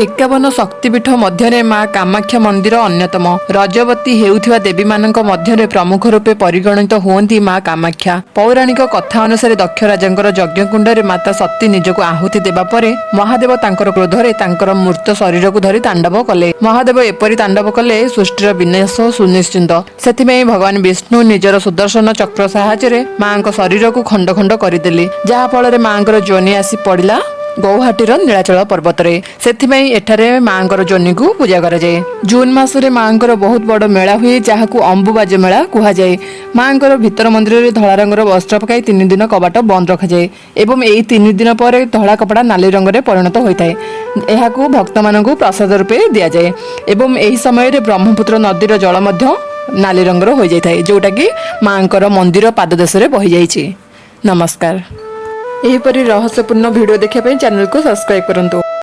51 ଶକ୍ତିପୀଠ ମଧ୍ୟରେ ମା କାମାକ୍ଷା ମନ୍ଦିର ଅନ୍ୟତମ। ରଜବତୀ ହେଉଥିବା ଦେବୀମାନଙ୍କ ମଧ୍ୟରେ ପ୍ରମୁଖ ରୂପେ ପରିଗଣିତ ହୁଅନ୍ତି ମା କାମାକ୍ଷା। ପୌରାଣିକ କଥା ଅନୁସାରେ ଦକ୍ଷ ରାଜାଙ୍କର ଯଜ୍ଞକୁଣ୍ଡରେ ମାତା ସତୀ ନିଜକୁ ଆହୁତି ଦେବା ପରେ ମହାଦେବ ତାଙ୍କର କ୍ରୋଧରେ ତାଙ୍କର ମୃତ ଶରୀରକୁ ଧରି ତାଣ୍ଡବ କଲେ। ମହାଦେବ ଏପରି ତାଣ୍ଡବ କଲେ, ସୃଷ୍ଟିର ବିନାଶ ସୁନିଶ୍ଚିତ। ସେଥିପାଇଁ ଭଗବାନ ବିଷ୍ଣୁ ନିଜର ସୁଦର୍ଶନ ଚକ୍ର ସାହାଯ୍ୟରେ ମାଙ୍କ ଶରୀରକୁ ଖଣ୍ଡ ଖଣ୍ଡ କରିଦେଲେ, ଯାହା ଫଳରେ ମାଙ୍କର ଯୋନି ଆସି ପଡ଼ିଲା ଗୌହାଟୀର ନୀଳାଚଳ ପର୍ବତରେ। ସେଥିପାଇଁ ଏଠାରେ ମାଙ୍କର ଯୋନିକୁ ପୂଜା କରାଯାଏ। ଜୁନ ମାସରେ ମାଙ୍କର ବହୁତ ବଡ଼ ମେଳା ହୁଏ, ଯାହାକୁ ଅମ୍ବୁବାଚୀ ମେଳା କୁହାଯାଏ। ମାଙ୍କର ଭିତର ମନ୍ଦିରରେ ଧଳା ରଙ୍ଗର ବସ୍ତ୍ର ପକାଇ 3 ଦିନ କବାଟ ବନ୍ଦ ରଖାଯାଏ ଏବଂ ଏହି 3 ଦିନ ପରେ ଧଳା କପଡ଼ା ନାଲି ରଙ୍ଗରେ ପରିଣତ ହୋଇଥାଏ। ଏହାକୁ ଭକ୍ତମାନଙ୍କୁ ପ୍ରସାଦ ରୂପେ ଦିଆଯାଏ ଏବଂ ଏହି ସମୟରେ ବ୍ରହ୍ମପୁତ୍ର ନଦୀର ଜଳ ମଧ୍ୟ ନାଲି ରଙ୍ଗର ହୋଇଯାଇଥାଏ, ଯୋଉଟାକି ମାଙ୍କର ମନ୍ଦିର ପାଦଦେଶରେ ବହିଯାଇଛି। ନମସ୍କାର। ଏହିପରି ରହସ୍ୟପୂର୍ଣ୍ଣ ଭିଡ଼ିଓ ଦେଖିବା ପାଇଁ ଚ୍ୟାନେଲକୁ ସବସ୍କ୍ରାଇବ୍ କରନ୍ତୁ।